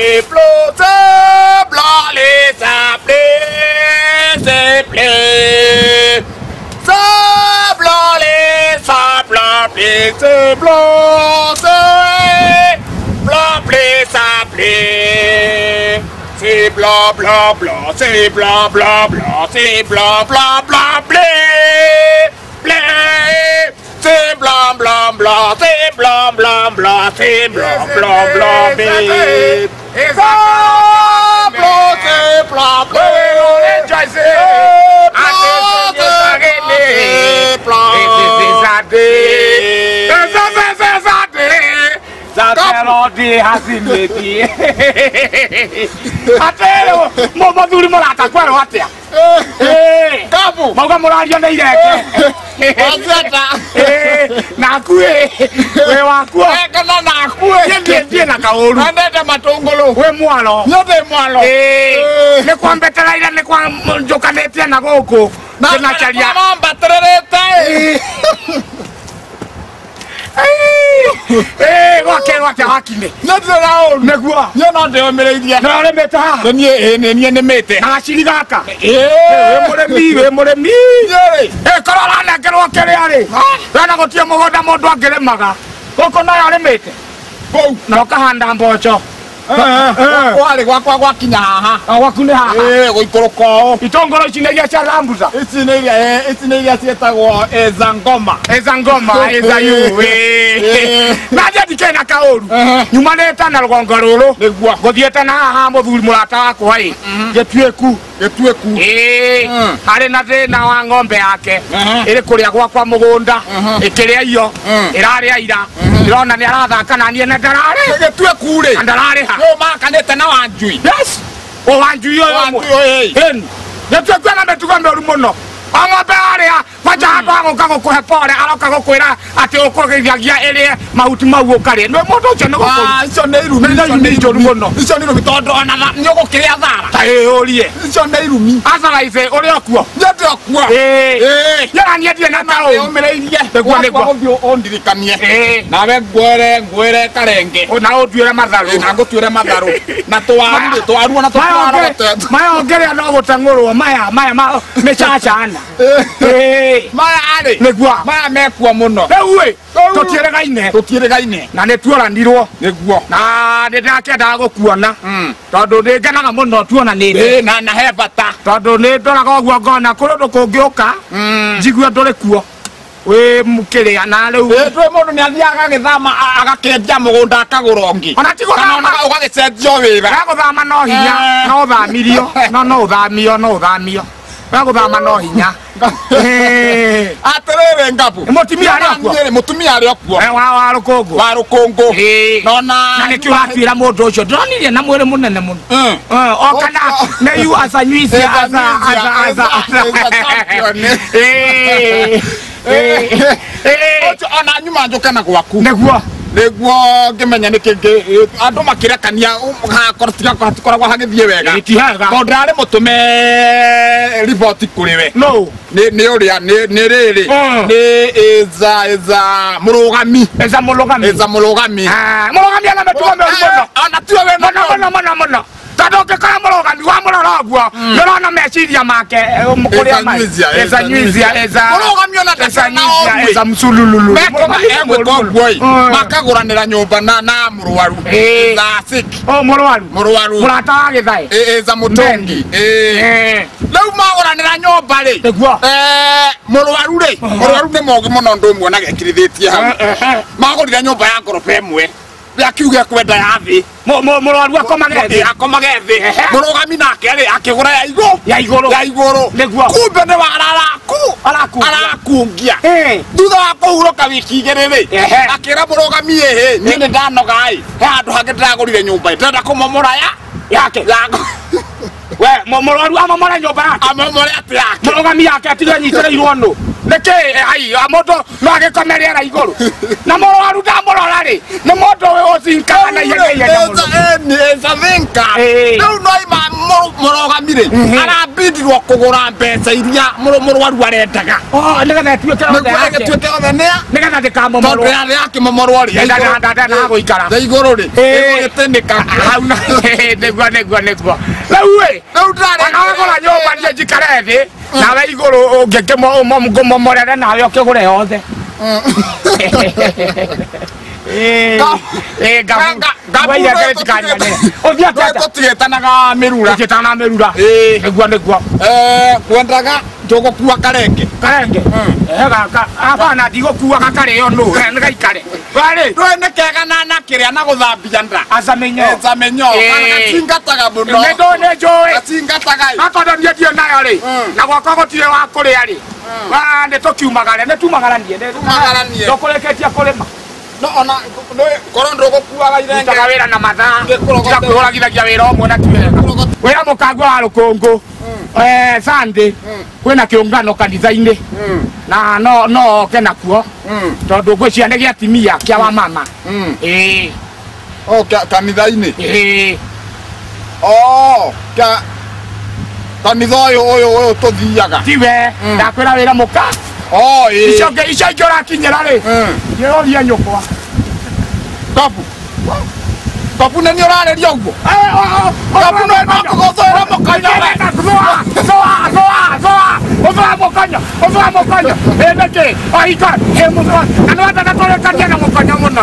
C'est blanc, c'est blanc, les sablés, c'est blé. C'est blanc, les sablés, c'est blanc, c'est blanc, les sablés. C'est blanc, blanc, blanc, c'est blanc, blanc, blanc, c'est blanc, blanc, blanc, blé, blé. C'est blanc, blanc, blanc, c'est blanc, blanc, blanc, c'est blanc, blanc, blanc, blé. C'est blanc, c'est blanc, blé. Muthuri murata kwerwo atia? Kabu mauga muraria na ireke naku we wakuo kana naku ndie na kauru ndende matungulu we mwaro nyothe mwaro ni kwambetereire ni kwa njukanitie na guku na charia mambatererete. Gwakerwo atia hakine nä niguo niä no ndä å mä rä irie na ũrĩmĩte haha nä niä nä mä te na gaciri gaka wĩ mũrĩmi korwo ũranengerwo kĩrĩa rĩ wena gũtirĩ mũgũnda mũndũ angĩrĩmaga gũkũ nayo ũrĩmĩte kũu na ũkahanda mboco warä gwakwa gwakinya haha gwaku nĩ haha gå ikå rå ka å itũngũrũ ici nĩ iria cia rambuza ici nä iria ciätagwo eza ngoma eza ngoma eza yu na niĩ ndikĩrĩ na kaũru nyumanĩte na rũgongo rũrũ nĩguo ngũthiĩte na haha mũthuri mũrata wakwa ĩ gĩtuĩku gĩtuĩku harĩ na thĩna wa ng'ombe yake ĩrĩ kũrĩa gwakwa mũgũnda ĩkĩrĩa iyo ĩrarĩa ira ndĩrona nĩ arathaka na niĩ na ndararĩ gĩtuĩku rĩ na ndararĩha nĩ ũmakanĩte na Wanjui. Yes, o Wanjui ũyũ ũmwe gĩtuĩku ena mĩtugo mĩũru mũno o ng'ombe arĩa kwanja handũ ha gũka gũkũhe pore aroka gũkwĩra atĩ ũkũgĩthagia ĩrĩe mahuti mau ũkarĩe nĩ mũndũ ũcio nĩ gũkũru icio nĩ irumi nĩ irumi njũru mũno icio nĩ irumi tondũ ona nĩ ũgũkĩrĩa thara ta ĩyũrie icio nĩ irumi atharaithe ũrĩ okuo niĩ ndĩ okuo nyona niĩ ndirĩ na taũni ũmĩrĩirie nĩguo nĩguo gũthiĩ ũndirikanie nawe nguere nguere karenge na ũnduĩre matharũ na ngũtuĩre matharũ na twaru rĩ twaru ona tũtwarogotete maya ũngĩrĩa no gũteng'ũrwo maya maya mĩcacana maya arĩ nĩguo maya mekuo mũno rĩu ĩ tũtiĩrĩgaine tũtiĩrĩgaine na nĩ tuoranirwo nĩguo na nĩ ndakĩendaga gũkuona tondũ nĩ ngenaga mũno tuonanĩte na he bata tondũ nĩ ndoraga ũguo ngona kũrĩ ũndũ kũngĩũka njigue ndũrĩ kuo wĩ kĩrĩa na rĩu ndũĩ mũndũ nĩ athiaga agagĩthama agakĩendia mũgũnda akagũra ũngĩ ona ti gũthama ũgagĩcenjio wĩra we gũthama no hinya no ũthamirio no ũthamio no ũthamio we gũthama no hinya atĩrĩrĩ Ngabu mũtumia arĩ okuo mũtumia arĩ okuo wa rũkũngũ wa rũkũngũ nona na nĩkĩo ũratuĩra mũndũ ũcio ndĩronirie na mwĩrĩ mũnene mũno o kana nĩ yu acanyuicia aca aca aca ũcio ona nyuma njũke na gwaku nĩguo nĩguo ngĩmenya nĩkĩ andũ makĩrekania hatikoragwo hagĩthiĩ wega ti hega tondũ ndarĩ mũtũme riboti kũrĩ we no nĩ ũrĩa nĩ rĩrĩ nĩ ĩza mũrũgami ĩza mũrũgami ĩza mũrũgami mũrũgami ena mĩtugo mĩũru mũno ona tiwe we mũno mũno mũno mũno tondũ ũngĩkora mũrũgami wamũrora ũguo nĩ ũrona meciria make kũrĩa marĩ ĩza nyuizia ĩza mũrũgami ona ndakana ĩza msulululu megwĩka ũguo ĩ makagũranĩra nyũmba na mũrwaru ĩza sick o mũrwaru mũrwaru mũrata wa gĩthaĩ ĩza mũtũngi rĩu magũranĩra nyũmba rĩ nĩguo mũrwaru rĩ mũrwaru nĩ mũgĩ mũno ũndũ ũmwe na gekirithĩtie hau magũrire nyũmba ya ngoroba ĩmwe akiuga kwenda ya thĩ mũrwaru akomage thĩ akomage thĩ mũrũgami nake rĩ akĩgũra ya igũrũ ya igũrũ ya igũrũ nĩguo kumbe nĩ wara arakungia thutha wa kũhurũka wiki igĩrĩ rĩ akĩra mũrũgami ĩhĩ niĩ nĩ ndanoga ĩ he handũ hangĩ ndĩragũrire nyũmba ĩ ndĩrenda kũmomora ya yake we mũrwaru amomore nyũmba yake amomore atĩ yake mũrũgami yake atige anyitĩrĩirwo nũ nĩkĩ ai mũndũ no agĩkome rĩera igũrũ na mũrwaru ndamũrora rĩ nĩ mũndũ ũcinkaga na ihenya ihenya mũno eza Rĩu no ima mũrũgamire arambindirwo kũgũra mbeca iria mũrwaru arendaga. Oh, nĩgetha ĩtuĩke othe yake. Nĩguo ĩtuĩke othe nĩ Nĩgetha ndĩkamomorwo. Tondũ yarĩ yakĩmomorwo rĩ. Ndana gũikara. Ya igũrũ rĩ. Ĩgũgĩtĩnĩka. Hau na nĩguo nĩguo nĩguo. Rĩu ĩ. Rĩu ndarĩ. Wagũra nyũmba niĩ njikare thĩ. Nawe igũrũ ũngĩkĩmomorere nawe ũkĩgũre yothe. Tũtigĩtanaga mĩrura. Tũtigĩtanaga mĩrura. Nĩguo nĩguo. Kwendaga tũgũkua karenge. Karenge? Gaka hapana ndigũkua gakarĩo nũ nĩ gaikare. Warĩ. Ndũĩ nĩ kega na kĩrĩa na gũthambia nda. Aca mĩnyoo. Aca mĩnyoo. Gacingataga mũno. Nĩ ndũĩ nĩ njũĩ. Gacingataga. Akorwo niĩ ndirĩ nayo rĩ. Na gwakwa gũtirĩ wa kũrĩa rĩ. Nĩ tũkiumagare nĩ tumagaranie. Tumagaranie. Ndũkũrĩkĩtie kũrĩma. No ona korwo ndũgũkuaga irenge. Rutaga wĩra na mathaa. Tiga kwĩhũragithagia wĩra ũmwe na ti wega. Wĩra mũkangua wa rũkũngũ. Sunday kwĩna kĩũngano kanitha-inĩ. Na no no oke nakuo. Tondũ ngwĩciria nĩ gĩa atumia kĩa wamama. Ĩĩ. Oh, kanitha-inĩ? Ĩĩ. Oh, kanitha ũyũ ũyũ ũyũ tũthiaga. Tiwe, ndakwĩra wĩra mũka. Oh, ĩĩ. Icio ingĩ ũrakinyĩra rĩ. Ndĩroria nyũkwa. Kabu. Kabu nĩ niĩ ũrarĩria ũguo? Kabu nĩ no kũgũthũĩra mũkonyo we. Thũa, thũa, thũa, thũa. Ũthũa mũkonyo, ũthũa mũkonyo. Ĩ nĩkĩ? Ohingo, ĩ mũthũa. Na nĩ wendete tũrĩkanie na mũkonyo mũno.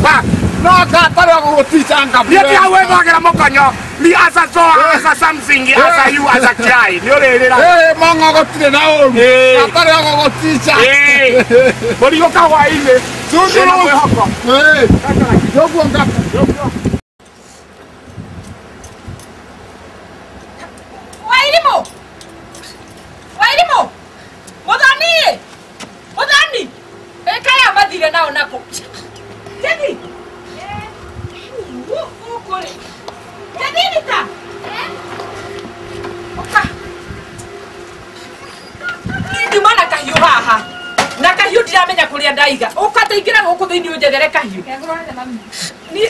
Wa. No gatarĩ gũgũtica ngabu. Niĩ ti hau ĩthũagĩra mũkonyo. Ni asa soa, asa something, asa you, asa cry. Nĩ ũrĩrĩra. Ĩ mong'o gũtirĩ na ũru. Gatarĩ gũgũtica. Ĩ. Mũrigo ka hwaĩ-inĩ. Cunduru. Mwĩhoko. Ĩ. Nĩũguo ngabu. Wairimu! Wairimu! Muthoni! Muthoni! Ĩkaya mathire nao nako. Jethi! Gũkũ rĩ. Jethi nita! Ũka. Niĩ nduma na kahiũ haha. Na kahiũ ndiramenya kũrĩa ndaiga. Ũka ta ingĩra gũkũ thĩinĩ ũnjethere kahiũ. Niĩ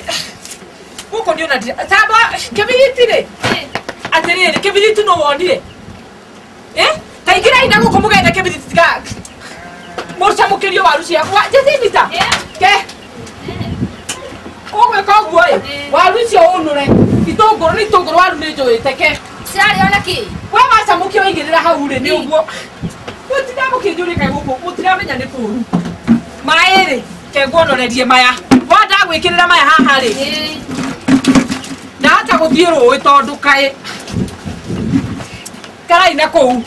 gũkũ niĩ ona ndira. Tamba kĩbiriti rĩ. Atĩrĩrĩ kĩbiriti no wonire. Ta ingĩra ina gũkũ mũgethe kĩbiriti tiga. Mũcamũkĩrio waru ciakwa. Jethi nita. Ke. Ũgwĩka ũguo ĩ. Waru icio ũnũre. Itũngũrũ nĩ itũngũrũ waru nĩ njũĩte ke. Cirarĩo na kĩ? We wacamũkia waigĩrĩra hau rĩ nĩ ũguo. Mũtinamũkĩnjũrĩka gũkũ mũtiramenya nĩ kũũru. Maĩ rĩ ke nguonorerie maya. Wandagwĩkĩrĩra maya haha rĩ. Ndahota gũthiĩ rũĩ tondũ kaĩ karai na kũu.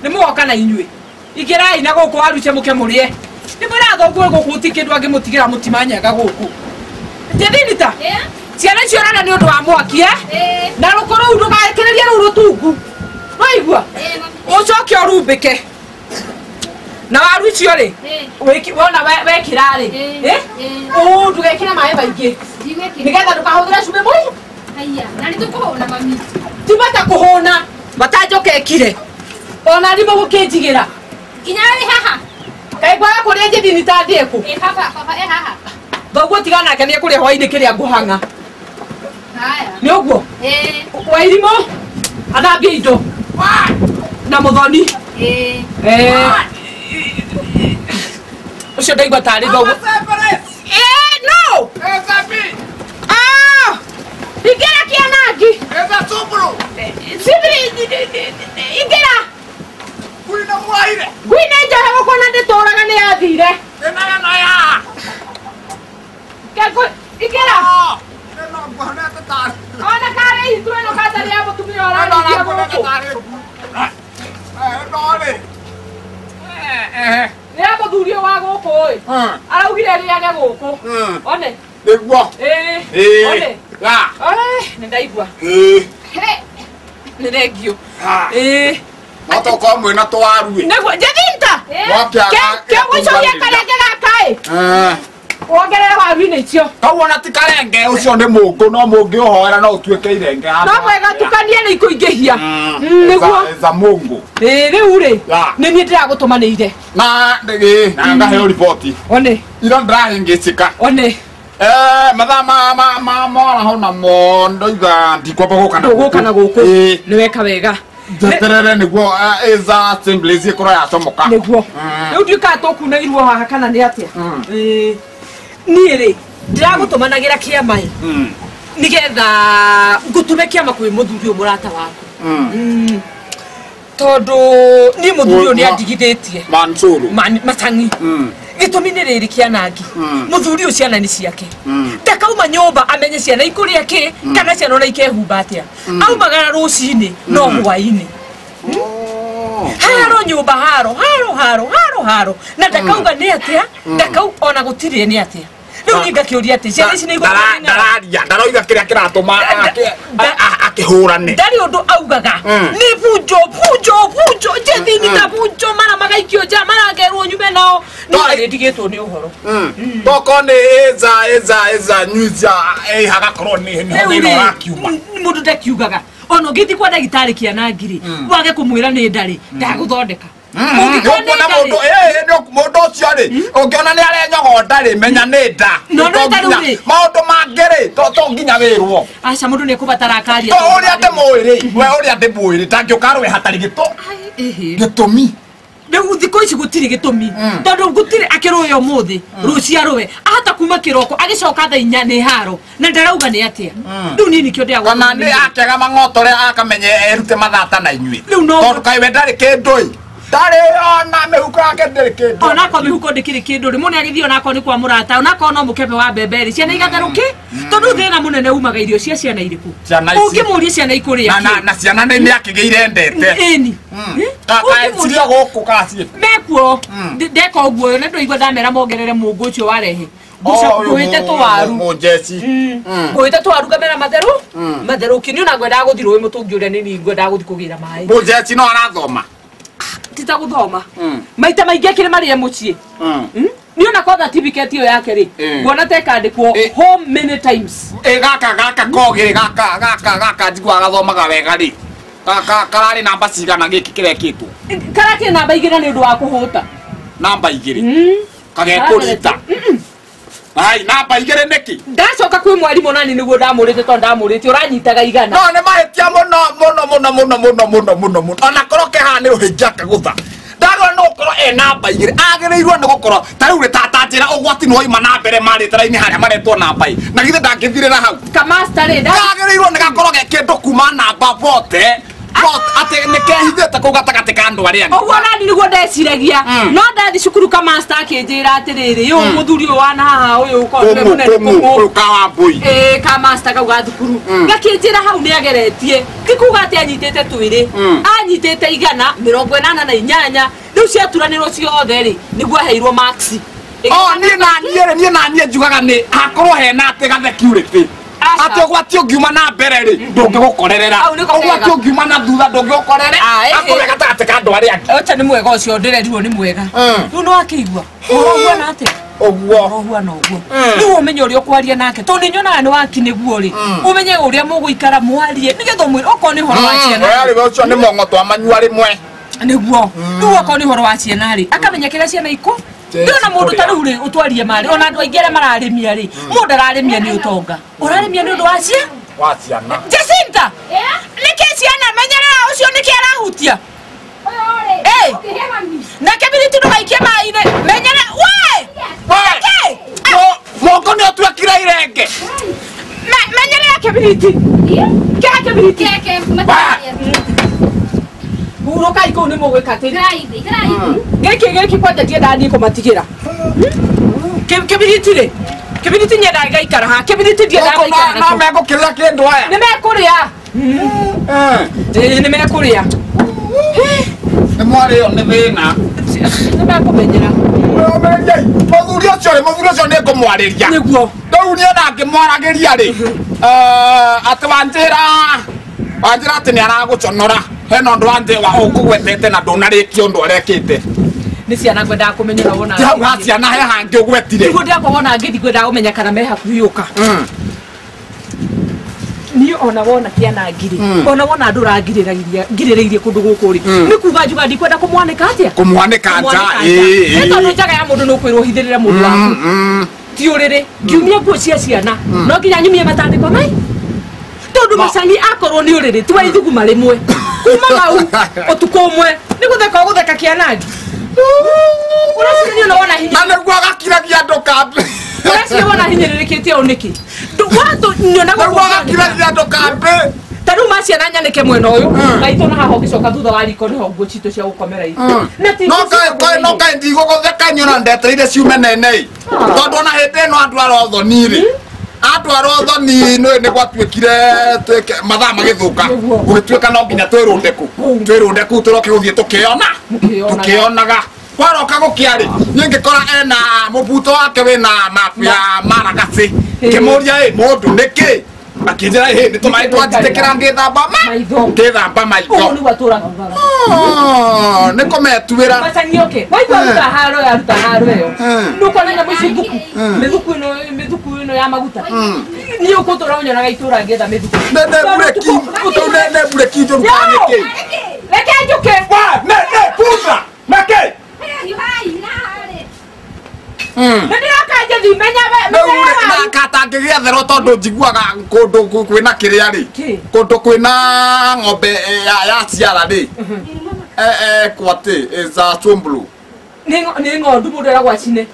Nĩ mũgoka na inyuĩ. Ingĩrai na gũkũ waru cemũke mũrĩe. Nĩ mwĩra thoguo gũkũ gũtirĩ kĩndũ angĩmũtigĩra mũtimanyaga gũkũ. Jethinita. Ciana icio ũrona nĩ ũndũ wa mwaki Na rũkũ rũu ndũgekĩrĩrie rũu rũtungu. Waigua? Ũcoke ũrumbĩke. Na waru icio rĩ, wona wekĩra rĩ, ũũ ndũgekĩre maĩ maingĩ. Nĩgetha ndũkahũthĩre cumbĩ mũingĩ. Haiya, na nĩ tũkũhũna mami. Ti bata kũhũna, bata njoke ĩkire. Ona rimũ gũkĩnjigĩra. Nginya wĩ haha. Kaĩ ngwaga kũrĩa Jethinita thiĩ kũ? Ĩ baba, baba ĩ haha. Thoguo tiga nake nĩ ekũrĩa hwaĩ-inĩ kĩrĩa ngũhang'a. Haya. Nĩ ũguo? Wairimũ athambie indo. Na Muthoni. Ũcio ndaigua tarĩ thoguo. No! Ah! Ingĩra kĩanangi. Sibiri ingĩra. Ngui nĩ njohe gũkũ na ndĩtũraga nĩ yathire. Ingĩra. Ona karĩ itu ĩno katarĩ ya mũtumia ũrarĩithia gũkũ. Nĩ ya mũthuri ũyũ wa gũkũ ĩ. Araugire rĩage gũkũ. One. Nĩguo. Ĩ. One. Nĩ ndaigua. Nĩ thengio. Ĩ. No tokorwo mwĩna tũwaru ĩ. Nĩguo Jethinta. Wakĩaga. Ke ũgũcokia karenge gaka ĩ. Wongerere waru-inĩ icio. Kau ona ti karenge ũcio nĩ mũngũ no mũngĩũhoera no ũtuĩke irenge. No mwega tukanie nĩ ikũingĩhia. Nĩguo. Eza mũngũ. Ĩ rĩu rĩ nĩ niĩ ndĩragũtũmanĩire. Na ndĩgĩ na ngaheo riboti. One. Ira ndĩrahĩngĩcĩka. One. Mathaa ma mwaraho namo ndoiga ndikwamba gũka na gũka na gũkũ. Nĩ weka wega. Njeterere nĩguo ĩza assemblies ĩkorwo yacomoka. Nĩguo. Rĩu ndiũkaga tũkunagirwo haha kana nĩ atĩa? Niĩ rĩ ndĩragũtũmanagĩra kĩama ĩ nĩgetha ngũtũme kĩama kwĩ mũthuri ũyũ mũrata waku. Tondũ niĩ mũthuri ũyũ nĩandigithĩtie. Mansuru. Matangi. Gĩtũmi nĩ rĩrĩ kĩanangi. Mũthuri ũyũ ciana nĩ ciake. Ndakauma nyũmba amenye ciana ikũrĩa kĩ kana ciana ona ikehumba atĩa. Aumagara rũcinĩ no hwaĩ-inĩ. Haro nyũmba haro haro haro haro haro na ndakauga nĩ atĩa ndakau ona gũtirĩ nĩ atĩa. Rĩu niĩ ngakĩũria atĩ ciana ici nĩ igũkũrĩa. Ndararia ndaroiga kĩrĩa kĩratũma akĩhũrane. Ndarĩ ũndũ augaga. Nĩ bunjo bunjo bunjo njethini ta bunjo mara magaikio nja marangerwo nyume nao. No nĩ ndigĩtwo nĩ ũhoro. Toko nĩ ĩza ĩza ĩza nyuicia hagakorwo nĩ nĩho thĩna ũrakiuma. Mũndũ ndakiugaga. Ona ũngĩthiĩ kwa ndagĩtarĩ kĩanangirĩ wage kũmwĩra nĩ ndarĩ ndagũthondeka. Ũkuona mũndũ mũndũ ũcio rĩ ũngĩona nĩ arenyogonda rĩ menya nĩ nda. Maũndũ mangĩ rĩ to nginya wĩrwo. Aca mũndũ nĩ ekũbatara akaria. To ũrĩa ndĩmũĩ rĩ we ũrĩa ndĩmũĩ rĩ ndangĩũka arũe hatarĩ gĩtũmi. Rĩu thikũ ici gũtirĩ gĩtũmi tondũ gũtirĩ akĩrũe ũmũthĩ rũciũ arũe ahota kuma kĩroko agĩcoka thaa inya nĩ haro na ndarauga nĩ atĩa. Rĩu niĩ nĩkĩo ndĩagwo. Kana nĩ akega mang'otore akamenye erute mathata na inyuĩ. Tondũ kaĩ we ndarĩ kĩndũ ĩ. Ndarĩ ona mĩhuko yake ndĩrĩ kĩndũ. Onakorwo mĩhuko ndĩkĩrĩ kĩndũ rĩ mũndũ agĩthiĩ onakorwo nĩ kwa mũrata onakorwo no mũkebe wa mbembe rĩ ciana igatherũki tondũ thĩna mũnene umaga irio cia ciana irĩkũ. Ũngĩmũria ciana ikũrĩa kĩ. Na ciana nĩ akĩgĩire endete. Ĩni. Cirio gũkũ kana ciĩ mekuo ndeka ũguo na ndũigua ndamera mongerere mũngũ ũcio warehe. Ngũhĩte tũwaru. Mũnjeci. Ngũhĩte tũwaru ngamera matheru matherũki niĩ ona ngwendaga gũthiĩ rũĩ mũtũngi ũrĩa nĩ niĩ ngwendaga gũthiĩ kũgĩra maĩ. Mũnjeci no arathoma. Tita gũthoma. Maita maingĩ akĩrĩ marĩa mũciĩ. Niĩ ona kwa certificate ĩyo yake rĩ nguona ta ĩkandĩkwo home many times. Gaka gaka kogĩ gaka gaka gaka njiguaga gathomaga wega rĩ. Gaka kararĩ namba cigana gĩkĩ kĩrekĩtwo? Karakĩrĩ namba igĩrĩ nĩ ũndũ wa kũhũta. Namba igĩrĩ? Kagekũrita. Ai namba igĩrĩ nĩkĩ? Ndacoka kwĩ mwarimũ nani nĩguo ndamũrĩte tondũ ndamũrĩte ũranyitaga igana. No nĩ mahĩtia mũno mũno mũno mũno mũno mũno mũno mũno. Ona korwo kehaha nĩ rũhĩngi akagũtha. Ndagĩrĩirwo nĩ gũkorwo e namba igĩrĩ agĩrĩirwo nĩ gũkorwo ta rĩu rĩ ta njĩra ũgwati nĩ wauma na mbere marĩtara-inĩ harĩa maretwo namba ĩ na githĩ ndangĩthirĩra hau. Kamasta rĩ kagĩrĩirwo nĩ gakorwo ge kĩndũ kuma namba bote atĩ nĩ kehithĩte kũu gatagatĩ ka andũ arĩa angĩ. Ũguo nani nĩguo ndeciragia no ndathi cukuru kamasta akĩnjĩra atĩrĩrĩ ũyũ mũthuri ũyũ wana haha ũyũ ũkorwo nĩwe mũnene kũmũ ka Wambui. Ĩĩ kamasta kau ga thukuru gakĩnjĩra hau nĩ ageretie ti kuga atĩ anyitĩte twĩrĩ anyitĩte 188 rĩu ciaturanĩrwo ciothe rĩ nĩguo aheirwo marks. Oh niĩ na niĩ rĩ niĩ na niĩ njugaga nĩ hakorwo hena atĩ gathecurity. Atĩ ũgwati ũngiuma na mbere rĩ ndũngĩgũkorerera ũgwati ũngiuma na thutha ndũngĩgũkorere akorwo gatagatĩ ka andũ arĩa angĩ. Ũcio nĩ mwega ũcio ndĩrerirwo nĩ mwega. Rĩu nĩ wakĩigua ũhoro ũhuana atĩa? Ũguo ũhoro ũhuana ũguo. Rĩu ũmenye ũrĩa ũkwaria nake tondũ nĩ nyonaga nĩ waki nĩguo rĩ ũmenye ũrĩa mũgũikara mwarie nĩgetha ũmwĩre okorwo nĩ ũhoro wa ciana. Ũyũ ũcio nĩ mong'o twamanyua rĩmwe. Nĩguo rĩu okorwo nĩ ũhoro wa ciana rĩ akamenya kĩrĩa ciana ikũ. Ndĩrona mũndũ ta rĩu rĩ ũtwarie marĩ ona andũ aingĩ arĩa mararĩmia rĩ mũndũ ararĩmia nĩ ũtonga ũrarĩmia nĩ ũndũ wa wa ciana. Jacinta nĩkĩ ciana menyerera ũcio nĩkĩ arahutia? Na kĩbiriti ndũgaikie maĩ-inĩ menyere we nĩkĩ? Moko nĩ ũtuĩkire irenge. Menyerera kĩbiriti kĩha kĩbiriti hurũkai kũu nĩ mũgwĩka atĩ gĩkĩ gĩkĩ kwanja ndiendaga niĩ kũmatigĩra kĩbiriti rĩ kĩbiriti nyendaga gĩgaikara haha kĩbiriti ndiendaga gũikara no megũkĩrĩa kĩndũ aya nĩ mekũrĩa nĩ mekũrĩa nĩ mwarĩo nĩ thĩna nĩ mekũmenyera. Mũthuri ũcio rĩ mũthuri ũcio nĩ ngũmwarĩria nĩguo rĩu niĩ ndangĩmwaragĩria rĩ atĩ wanjĩra atĩ nĩ aragũconora hena ũndũ wanjĩra ũkũgwetete na ndũnarĩkia ũndũ arekĩte. Nĩ ciana ngwendaga kũmenyera wona. Ti hau ha ciana he hangĩ ũgwetire. Nĩguo ndĩrakwa wona ngĩthiĩ ngwendaga kũmenya kana me hakuhĩ ũka. Niĩ ona wona kĩanangirĩ ona wona andũ ũrangirĩrĩirie ngirĩrĩirie kũndũ gũkũ rĩ nĩ kuga njuga ndikwenda kũmwanĩka atĩa? Kũmwanĩka nja ĩĩ. Nĩ tondũ njaga ya mũndũ nĩ ũkwĩrwo ũhithĩrĩre mũndũ waku. Ti ũrĩrĩ ngiumia nguo cia ciana no nginya nyumie matandĩko mai tondu macani akorwo ni ũrĩrĩ tiwa ithuguma rĩmwe kuma hau ũtukũ ũmwe nĩ gũtheka ũgũtheka kĩanangi ũraciria nĩ wona hinya na nĩguo agakiragia andũ kambi ũraciria wona hinyĩrĩrĩkĩte ũũ nĩkĩ nyonaga nĩguo agakiragia andũ kambi ta rĩu ma ciana nyanĩke mwena ũyũ maitũ na haha ũngĩcoka thutha wa riko nĩho nguo citũ cia gũkomera itũ no kaĩ ndigũgũtheka nyona ndetereire ciume nene tondũ ona hĩndĩ ĩno andũ arothoni rĩ andũ arothoni nĩ gwatuĩkire mathaa magĩthũka gũgĩtuĩka no nginya twĩrũnde kũu tũroke gũthiĩ tũkĩonaga kwaroka gũkĩa rĩ niĩ ngĩkora ena mũbuto wake wĩna mapu ya maragacĩ ngĩmũria ĩ mũndũ nĩkĩ akĩnjĩra ĩ nĩ tũmaĩ twanjitĩkĩra ngĩthamba ngĩthamba maitho ũguo nĩguo atũraga ugaga nĩ kũmetuĩra macani oke waigua aruta haro aruta haro ĩyo nĩũkona nyamũ ici thuku mĩthuku ĩno ya maguta niĩ ũkũtũra ũnyonaga itũra ngĩetha mĩthuku nĩ mbureki njũru kana nĩkĩ reke njũke nĩ bunda nĩkĩ katangĩgĩetherwo tondũ njiguaga kũndũ kwĩna kĩrĩa rĩ kũndũ kwĩna ng'ombe ya ciara rĩ kwatĩ za chumblu nĩ ng'ondu mũndũ eragwo acine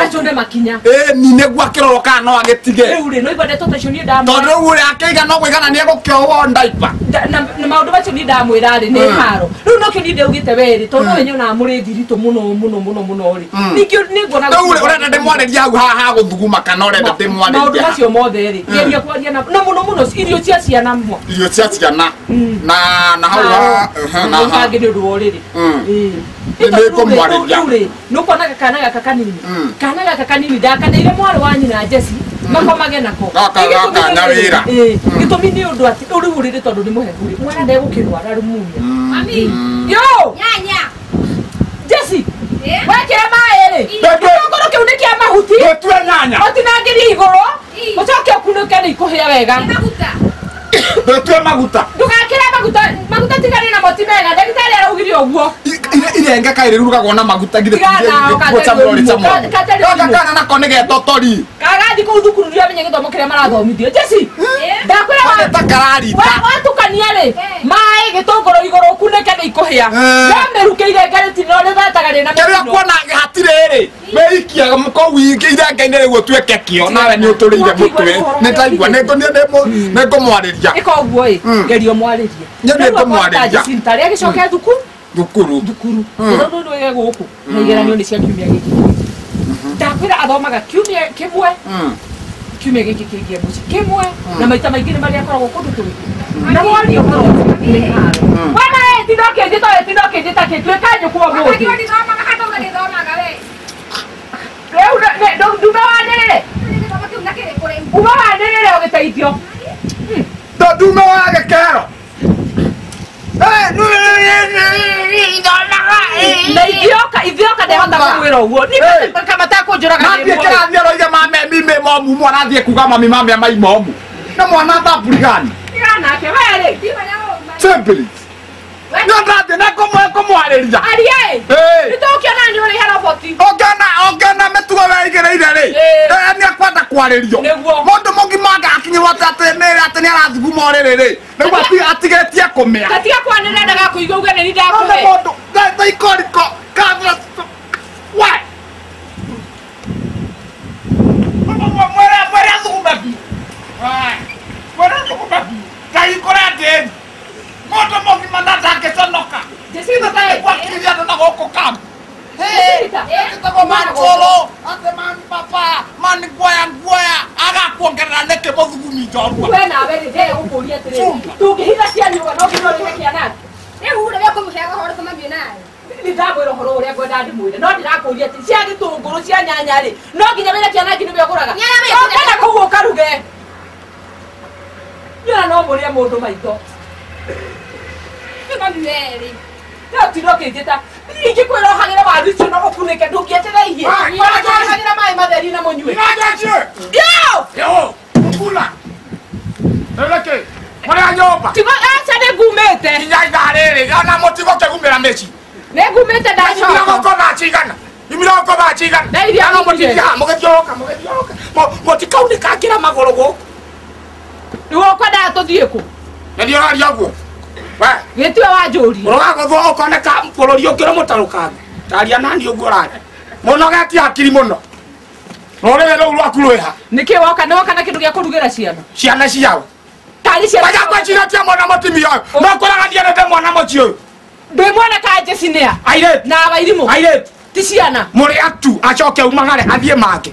acũne makinya ĩni nĩguo akĩrorwo kana no agĩtige rĩu rĩ no igua ndeto ta icio niĩ ndamwĩra tondũ rĩu rĩ akĩiga no kũigana nĩ egũkĩohwo ndaipa na maũndũ macio niĩ ndamwĩra rĩ nĩ haro rĩu nokĩo niĩ ndaugĩte we rĩ tondũ we nyonaga mũrĩ thiritũ mũno mũno mũno mũno rĩ ningĩ nĩ nguona rĩu rĩ ũrenda ndĩmwarĩrie hau haha gũthuguma kana ũrenda ndĩmwarĩrie maũndũ macio mothe rĩ geria kwaria na mũno mũno irio cia ciana mwa irio cia ciana na hau na hangĩ nĩ ũndũ wa ũrĩrĩ nĩ nũkonaga kana gaka kanini kana gaka kanini ndakaneire mwarĩ wa nyina Jesse makomage nako gĩtũmi nĩ ũndũ atĩ rĩu ũrĩrĩ tondũ nĩ mũhehu rĩ mwana ndegũkĩrwara rumunia yo nyanya Jesse wekĩra maĩ rĩ gĩtũngũrũ kĩu nĩ kĩa mahuti tũtue nyanya ũtinangĩrie igũrũ ũcoke ũkunũke nĩ ikũhĩa wega tũtue maguta ndũgakĩre maguta maguta tigane namo ti mega ndagĩtarĩ araugire ũguo irenge kaĩ rĩrugagwo na maguta githĩ kana nako nĩ getotori kagathi kũu thukuru ndiramenya gĩthomo kĩrĩa marathomithio Jesse ndakwĩra ta kararita watukania rĩ maĩ gĩtũngũrũ igũrũ ũkunĩke nĩ ikũhĩa ndamĩruke irenge rĩtino rĩthetaga rĩna kĩrĩa kuona hatirĩ rĩ wĩikie kũu irenge-inĩ rĩu ũtuĩke kĩo nawe nĩ ũtũrĩire mũtwe nĩ ndaigua nĩ ngũmwarĩria ĩka ũguo ĩ geria ũmwarĩrie nĩ ngũmwarĩria tarĩ agĩcoke thukuru thukuru thukuru tondũ nĩ gũkũ na igeranio nĩ cia kiumia gĩkĩ ndakwĩra athomaga kiumia kĩmwe kiumia gĩkĩ kĩngĩ mũciĩ kĩmwe na maita maingĩ nĩ marĩa akoragwo kũndũ tũgĩthiĩ na mwaria ũhoro nĩ haro wana ĩ tinda ũkĩnjĩta ĩ tinda ũkĩnjĩta kĩ tuĩka nyũkwa ũmũthĩ rĩu ndume wanĩrĩre uma wanĩrĩre ũgĩteithio ndume wa gĩkero na ithioka ndehota kũmwĩra ũguo kamatakũnjũraga nathiĩ kĩrathiĩ aroiga mame mime momu mwana athiĩ kuga mami mame mai momu na mwana thamburi gani nake werĩ simply no ndathiĩ na kũmwarĩria aria ĩ nĩtũgũkĩona nĩ ũrĩ haroboti ũngĩona mĩtugo weigĩrĩire rĩ nĩ akwenda kwarĩrio mũndũ mũgima agakinyĩrwo atĩ nĩ arathuguma ũrĩrĩ rĩ nĩguo atigĩtie kũmĩa tatiga kwanĩrĩra ndagakũigua uge nĩ ndakũhe mũndũ ikoriko we mwere athugume biũ mwere athugume biũ ngai kũrĩa ndĩri mũndũ mũgima na ndangĩconoka gwakirithia andũ na gũkũ kambi ĩtagwo mansolo atĩ mani papa mani guoya guoya agakuongerera nĩkĩ mũthugumi njorua we nawe rĩ ndĩrenda gũkũria atĩrĩrĩ tũngĩhitha ciariũa no nginya ũrĩhe kĩanangi rĩu rĩ wekũmũheaga ũhoro tũmamio nawe nĩ ndamwĩra ũhoro ũrĩa ngwenda ndĩmwĩre no ndĩrakũria atĩ cia gĩtũngũrũ cia nyanya rĩ no nginya wĩre kĩanangi nĩwe ũgũraga kana kũu ũkaruge nyona no mũrĩe mũndũ maitho mami werĩ no tinda ũkĩnjĩta ingĩkwĩra ũhagĩre waru icio na ũkunĩke ndũngĩetereirie hagĩra maĩ matheri na mũnyue Yo! Kula. Eleke. Mwana nyomba. Tigo acha nĩ ngumĩte Nginya ithaa rĩrĩ ona mũtigo kĩgumĩra mĩciĩ. Nĩ ngumĩte ndacoka. Imira gũkũ thaa cigana. Imira Kiroko thaa cigana? Na iria Kana nyingire. mũtithiĩ haha, mũgĩthiũrũrũka, mũgĩthiũrũrũka. Mũtikaunĩkangĩra magũrũ gũkũ. Rĩu ũkwendaga tũthiĩ kũ? Na nĩ ũraria ũguo. We, Gĩtiwe wanjũria. ũragũthwo ũkoneka bũrũri ũngĩ ũrĩ mũtarũkangu. Taria nani ũguo ũraria. Mũnogetie hakiri mũno. Rũrĩrĩ rũu rwaku rwĩha. Nĩkĩ woka nĩ woka na kĩndũ gĩa kũrugĩra ciana? Ciana ciao. Tarĩ ciana. Waja gwĩcirĩtie mwana mũtumia ũyũ. No kwĩraga ndiendete mwana mũciĩ ũyũ. Ndwĩ mwana ka Jesse nĩa? Airĩtu. Na Wairimũ. Airĩtu. Ti ciana. Mũrĩ atu acoke umagare athiĩ make.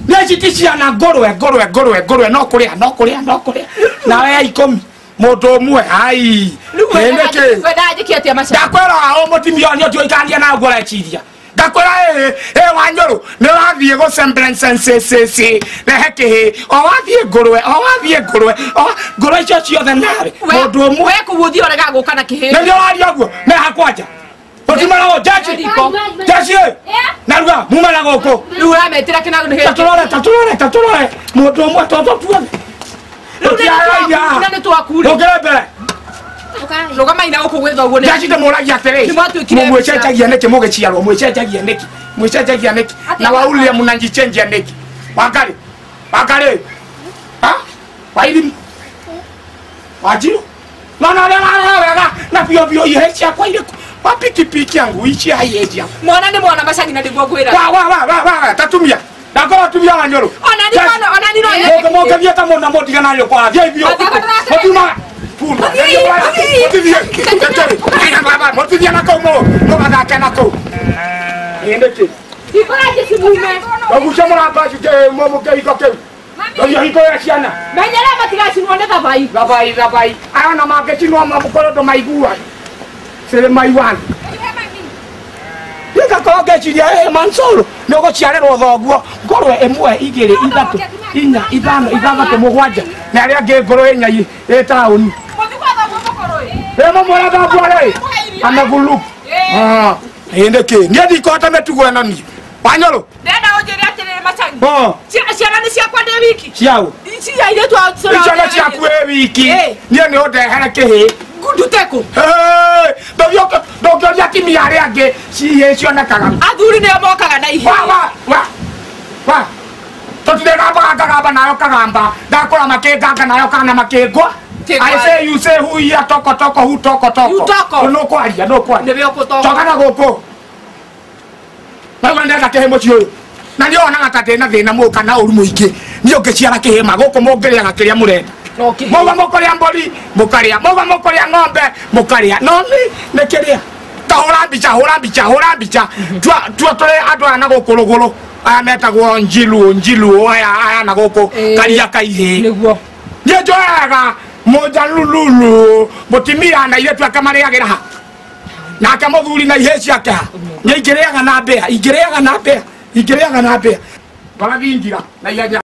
Nĩ ici ti ciana ngũrwe ngũrwe ngũrwe ngũrwe no kũrĩa no kũrĩa no kũrĩa. Nawe ya ikũmi mũndũ ũmwe ai. Rĩu Ĩ nĩkĩ? wendaga njĩke atĩa Macha? Ndakwĩra o mũtumia ũyũ nĩ ũtiũikania na ũguo ũreciria. Ndakwĩra ĩ ĩ Wanyũrũ nĩ ũrathiĩ gũcemblensensesese rehe kĩhĩ o wathiĩ ngũrwe o wathiĩ ngũrwe o ngũrwe icio ciothe nawe mũndũ ũmwe We kũu ũthiĩ ũrega gũka na kĩhĩ. nĩ ũraria ũguo meha kwanja ũtimara jeshi Riko. jeshi ĩ narua muma na gũkũ. Rĩu ũrametĩra kĩnago nĩ Ta tũrore ta tũrore ta tũrore mũndũ ũmwe tondũ tuothe Rĩu tũtiaragia haha. nĩ twaku rĩ. Ũkĩre mbere. Rũgamai na gũkũ gwĩ thoguo nĩ. Jeshi ndĩmũragia atĩrĩ Nĩ mwatuĩkire mwĩcenjagia nĩkĩ mũgĩciarwo mwĩcenjagia nĩkĩ mwĩcenjagia nĩkĩ na waulia mnajichenjia nĩkĩ Wangarĩ Wangarĩ ha Wairimu Wanjiru nona ũrĩa ũrarora wega na biũ biũ ihe ciakwa irĩkũ wa pikipiki yangu ici haiĩ ciakwa. Mwana nĩ mwana Macagi na nĩguo ngwĩra. Wa wa wa wa wa tatumia ndakorwo atumia Wanyũrũ. Ona ni mwana ona ni no Mũndũ mũngĩthiĩ ta mũna mũndigana nyũkwa thiĩ biũ mũtiuma punda mũtithiĩ mũtithiĩ na kũu mũgathake na kũu ĩ nĩkĩ Hingũra Jesse mume. Ũgucie mũrango ũcio mũkĩhingo kĩu Ũcio hingo ya ciana. Menyera matigacinwo nĩ thabai. Thabai thabai aya ona mangĩcinwo mũkorwo ndũmaigua cĩrĩ maiwana Nĩngakorwo ngĩciria ĩ Mansuru nĩ ũgũciarĩrwo thoguo ngũrwe ĩmwe igĩrĩ ithatũ inya ithano ithathatũ mũgwanja na arĩa angĩ ngũrwe inya ĩ taũni. Mũthiĩ gwa thoguo mũkũrũ ĩ. Ĩ mũmwĩra thoguo rĩ amegulupu. Ĩ nĩkĩ niĩ ndikũhota mĩtugo ĩno niĩ Wanyũrũ. Ndĩrenda ũnjĩre atĩrĩrĩ Macagi. Oh. Ciana nĩ ciakwa ndĩ wiki. Ciao. Ici airĩtu a Icio nĩ ciaku ĩ wiki. Ĩ. Niĩ nĩ ũndehere kĩhĩ. Ndute kũ? Ndũngĩũria atumia arĩa angĩ cihĩ cionekaga. Athuri nĩo mokaga na ihĩĩ. Wa wa wa wa tũtirĩgambaga ngagamba nayo kagamba ndakũra makĩnganga nayo kana makĩngwa. Kĩngwa. I say you say who ya toko toko who toko toko. You toko. Nũkwaria nũkwaria. Nĩwe ũkũtoka. Coka na gũkũ. Rĩu ndenda kĩhĩ mũciĩ ũyũ. Na nĩ onaga ta ndĩna thĩna mũũ kana ũru mũingĩ. Niĩ ũngĩciara kĩhĩ ma gũkũ mũngĩrĩaga kĩrĩa mũrenda. No kĩhĩ. Mauga mũkũrĩa mbũri mũkarĩa, mauga mũkũrĩa ng'ombe mũkarĩa. No nĩ nĩ kĩrĩa. Ta hũra mbica hũra mbica hũra mbica. Tua tũrĩ andũ aya na gũkũ rũgũrũ. Aya metagwo njilu njilu aya aya na gũkũ Ĩ. karia kaihĩ. Nĩguo. Niĩ njoyaga mũnjalululu mũtumia na airĩtu ake marĩagĩra ha. Nake mũthuri na ihĩĩ ciake ha. Niĩ ingĩrĩaga na mbĩa ingĩrĩaga na mbĩa ingĩrĩaga na mbĩa. Barathingira na ihenya.